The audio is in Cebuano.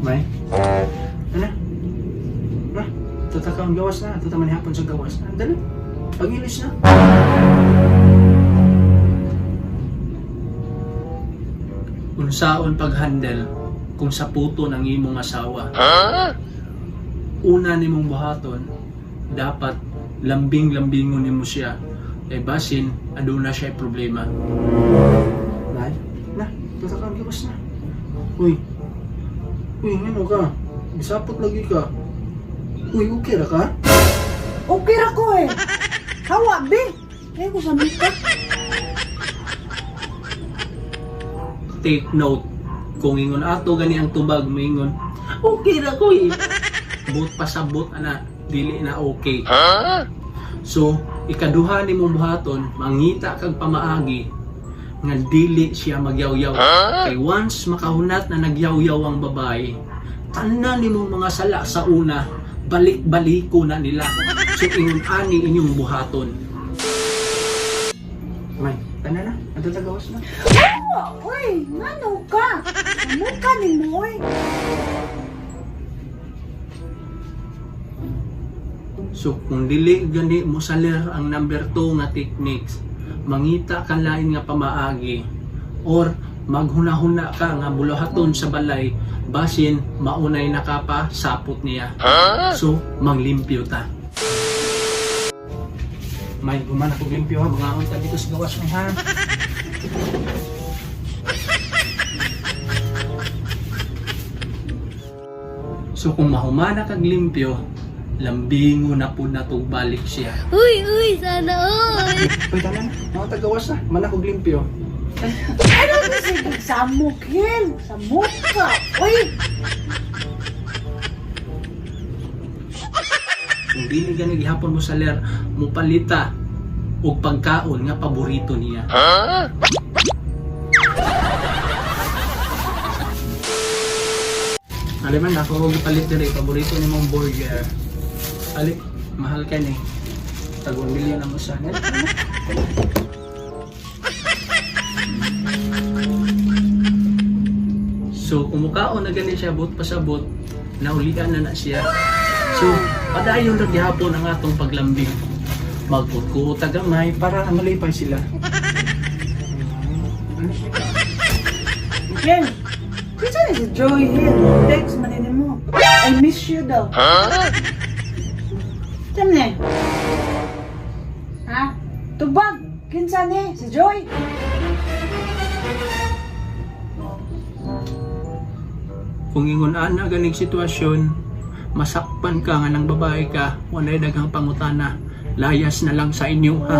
May? Ano? Na, tuta ka ang gawas na. Tuta man hapon sa gawas na. Dali. Pagilis na. Unsaon pag-handle kung sa puto ng imong asawa? Una nimong buhaton, dapat lambing-lambingon nimo siya. Kay basin, aduna siya problema. Nay, na, tuta ka ang gawas na. Uy, uy, ngano ka? Gisapot lagi ka. Uy, okay ra ka? Okay ra ko eh. Hawa, be. Kaya ko sa mika. Take note, kung ingon ato gani ang tubag, moingon, okay ra ko eh. But pasabot ana, dili na okay. So, ikaduha nimong buhaton, mangita kag pamaagi nga dili siya magyawyaw. Kay once makahunat na nagyawyaw ang babae, tanan nimong mga sala sa una, balik-baliko na nila. So, ingon ani inyong buhaton. May, tanan na, ato tagawas na. Hawa, uy. Ngano ka? Muka ni mo, uy. So kung dili gani mo salir ang number 2 nga techniques, mangita ka lain nga pamaagi or maghunahuna ka nga bulahaton sa balay basin maunay nakapa sapot niya. So manglimpyo ta. May guman ako limpyo ha, mga unta dito sa gawas may ha. So kung mahumana kag limpyo, lambingo na pud na balik siya. Uy, uy, sana all. Uy, tanan, mga tagawas na, man ako limpyo. Ano ba sige? Samok, Hil. Samok ka. Uy. Kung dili gani gihapon mo sa ler, mo palita og pagkaon nga paborito niya. Ali man ako og gipalit diri paborito ni mong burger. Ali, mahal ka ni. Tag 1 million ang usa. So, kumukaon na gani siya but pasabot, naulian na na siya. So, padayon ra gihapon ang atong paglambing. Magkutkuot ta gamay para malipay sila. Hil. Kinsa ni si Joy, Hil? Text man ni mo. I miss you daw. Tam ni. Ha? Tubag. Kinsa ni? Si Joy? Kung ingon ana ganing sitwasyon, masakpan ka nga ng babae ka, walay daghang pangutana. Layas na lang sa inyo ha.